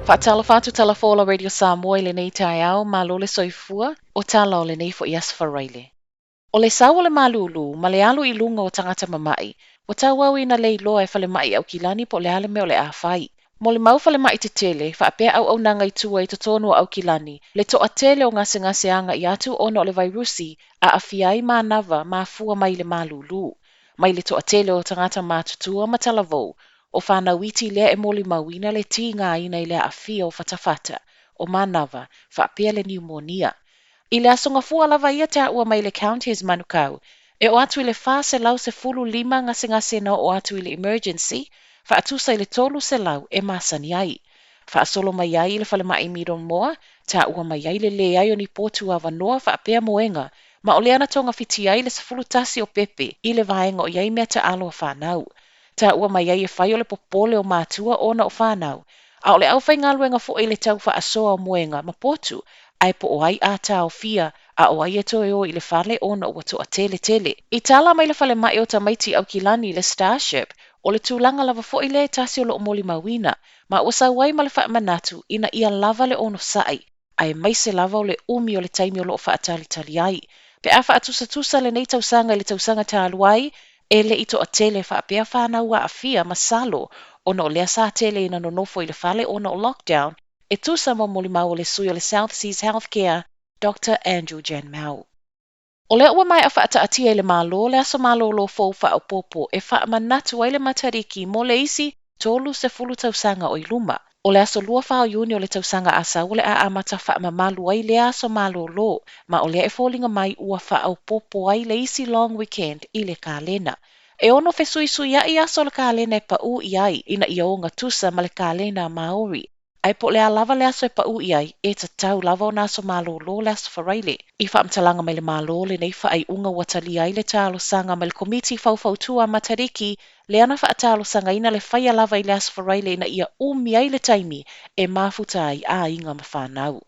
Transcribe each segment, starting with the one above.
Faatalofa atu Tala Fola Radio Samoa i lenei taeao, malo le soifua, o tala o lenei foi Aso Faraile. O le sau o le malūlū ma le alu i luga o tagata mama'i, ua tauau ina le iloa e Falemai Aukilani po o le a le mea o le a fai. Mo le mau falemai tetele, faapea auaunaga i tua i totonu o Aukilani, le toatele o gasegase aga'i atu ona o le vairusi aafia ai manava mafua mai i le malūlū. Mai le toatele o tagata matutua ma talavou, o fanau iti lea e molimauina le tigaina i le aafia o fatafata, o manava, faapea le niumonia. I le Aso Gafua lava ia taua mai le Counties Manukau, e oo atu i le 415 gasegase na oo atu i le emergency, faatusa i le 300 e masani ai. Faasolo mai ai i le falemai Middlemore, taua mai ai le leai o ni potu avanoa faapea moega, ma o lea na togafiti ai le 11 o pepe i le vaega o i ai mea taalo a fanau. Taua mai ai e fai o le popole o matua ona o fanau, a o le aufaigaluega foi i le tau faasoa o moega ma potu, ae po o ai a taofia a o ai e toe o i le fale ona ua toateletele. I tala mai le falemai o tamaiti Aukilani i le Starship, o le tulaga lava foi lea e tasi o loo molimauina, ma ua sau ai ma le faamanatu ina ia lava le onosa'i, aemaise lava o le umi o le taimi o loo faatalitali ai. Pe a faatusatusa lenei tausaga i le tausaga talu ai, e le i toatele faapea fanau aafia masalo ona o lea sa tele ina nonofo i le fale ona o lockdown, e tusa ma molimau a le sui o le South Seas Healthcare, Dr Andrew Jan Mau. O lea ua maea faataatia e le Malo le aso malolo fou faaopoopo e faamanatu ai le Matariki mo le isi 30 tausaga o i luma. O le aso 24 o Iuni o le tausaga a sau o le a amata faamamalu ai lea aso malolo, ma o lea e foliga mai ua faaopoopo ai le isi long weekend i le kalena. E ono fesuisuia'i aso o le kalena e pa'u i ai ina ia ogatusa ma le kalena a Māori. Ae po o le a lava le aso e pa'u i ai, e tatau lava ona aso malolo le Aso Faraile. I faamatalaga mai le Malo lenei faaiuga ua talia ai le talosaga mai le Komiti Faufautua a Matariki lea na faatalosagaina le faia lava i le Aso Faraile ina ia umi ai le taimi e mafuta ai aiga ma fanau.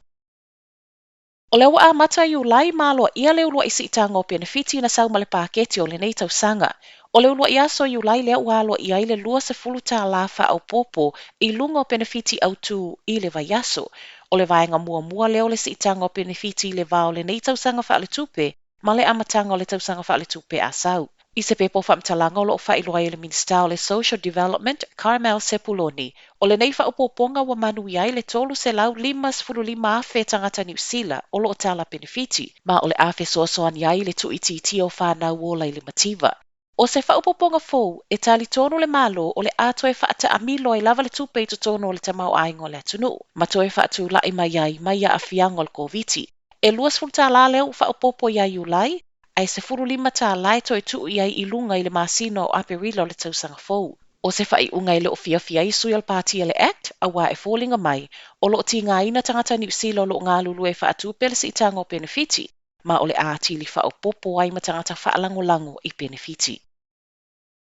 O lea ua amata Iulai ma aloaia le uluai siitaga o penefiti na sau ma le paketi o lenei tausaga. O le uluai aso Iulai lea ua aloaia ai le $20 faaopoopo i luga o penefiti autū i le vaiaso. O le vaega muamua lea o le siitaga o penefiti i le va o lenei tausaga faaletupe ma le amataga o le tausaga faaletupe a sau. I se pepa o faamatalaga o loo faailoa ai e le Minisita o le Social Development, Carmel Sepuloni, o lenei faaopoopoga ua manuia ai le 355,000 tagata Niu Sila o loo tala penefiti, ma o le a fesoasoani ai i le tuuitiitia o fanau ola i le mativa. O se faaopoopoga fou, e talitonu le Malo o le a toe faataamilo ai lava le tupe i totonu o le tamaoaiga o le atunuu, ma toe faatula'i mai ai mai aafiaga o le Koviti. E $20 lea ua faaopoopo ia Iulai, ae $15 e toe tuu i ai i luga i le masina o Aperila o le tausaga fou. O se faaiuga e le o fiafia ai sui o le pāti a le act, auā e foliga mai, o lo o tigaina tagata Niu Sila o lo o galulue e faatupe le siitaga o penefiti, ma o le a atili faaopoopo ai ma tagata faalagolago i penefiti.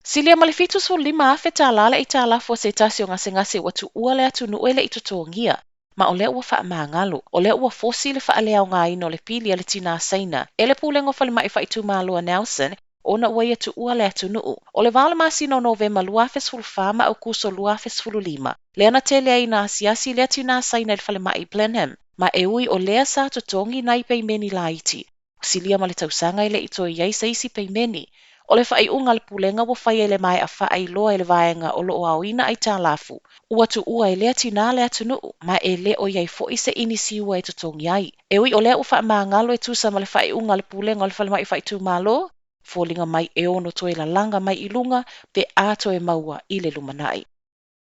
Silia ma le $75,000 le aitalafu a se tasi o gasegase ua tuua le atunuu e le i totogia, ma o lea ua faamagalo. O lea ua fosi le faaleaogaina o le pili a le tinā Saina e le Pulega o Falemai Faaitumalo a Nelson ona ua ia tuua le atunuu. O le va o le masina o Novema 2014 ma Aokuso 2015, lea na tele ai ina asiasi lea tinā Saina i le falemai i Blenheim, ma e ui o lea sa totogi nai peimeni laiti, Silia ma le tausaga e le i toe i ai se isi peimeni. O le faaiuga a le Pulega ua faia i le maea faailoa e le vaega o lo o aoina aitalafu, ua tuua e lea tinā le atunuu, ma e le o i ai foi se inisiua e totogi ai. E ui o lea ua faamagalo e tusa ma le faaiuga a le Pulega o le Falemai Faaitumalo, foliga mai e ono toe lalaga mai i luga pe a toe maua i le lumanai.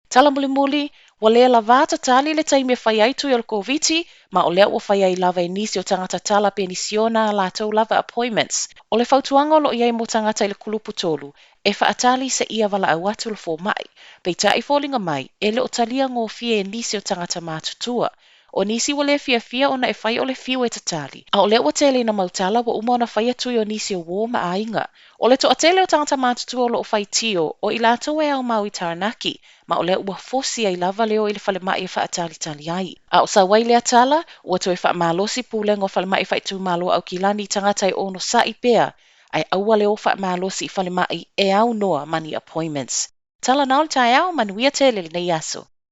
Tala mulimuli, ua le lavā tatali le taimi e fai ai tui o le Koviti, ma o lea ua fai ai lava e nisi o tagata tala penisiona a latou lava appointments. O le fautuaga o lo o i ai mo tagata i le kulupu tolu, e faatali seia valaau atu le fomai. Peitai foliga mai, e le o talia gofie e nisi o tagata matutua. O nisi ua le fiafia ona e fai o le fiu e tatali, a o lea ua tele ina mau tala ua uma ona faia tui o nisi o uō ma aiga. O le toatele o tagata matutua o lo o faitio, o i latou e aumau i Taranaki, ma o lea ua fosi ai lava le o i le falemai e faatalitali ai. A o sau ai lea tala, ua toe faamalosi Pulega o Falemai Faaitumalo Aukilani i tagata e onosa'i pea, ae aua le o faamalosi i falemai e aunoa ma ni appointments. Tala na o le taeao, manuia tele lenei aso.